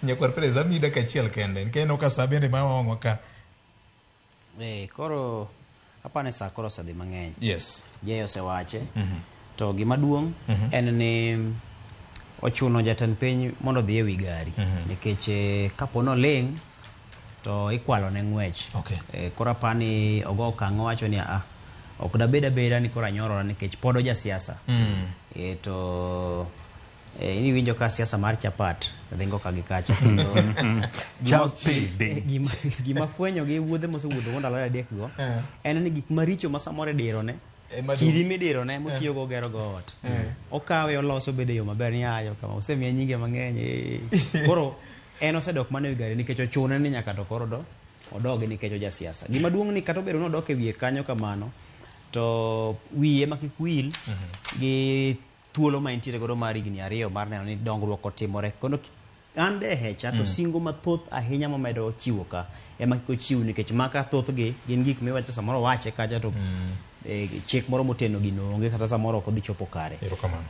Nyakwar Perez, amiyi dakika achiel kende nikech aneno ka sa bende ma wang'wa ka. Eh, koro apani sa koro osedhi mang'eny. Yes. Jay osewache. To gima duong' en ni ochuno jatend piny mondo odhi e wi gari. Nikech eh, kapo ni oling' to ikwalo ne ng'wech. Okay. Eh, koro apani ogo okang' owacho ni ah, ok dabed abeda ni koro anyorora nikech pod oja siasa. Eh, to eh, in iwinjo ka siasa mar chapat ringo ka gi kacha kendo Chapede. gima, gima fwenyo gi wuodhe mosewuotho go ndalo adek go Eh. en ni gik maricho ma samoro idirone Ema dong'. kidi midirone motiyogo gero go ot okawe oloso bedo e yo maber ni ayo kama osemiya nyinge mang'eny eh. Koro en osedok mana e wi gari nikech ochune ni nyaka to koro do odogi nikech oja siasa. Gima duong' ni kata obedo ni odok e wiye kanyo kamano to wiye ma kik wil gi thuolo ma entiere godo mar higni 2 mar neno ni dongruok otimore. Kono an de hecha to singo mathoth ahinya momedo chiwo ka ema kik ochiw nikech maka thothgi gin gik miwacho samoro wache kacha to eh, chik moro moteno gino onge kata samoro ok odhi chopo kare. Erokamano.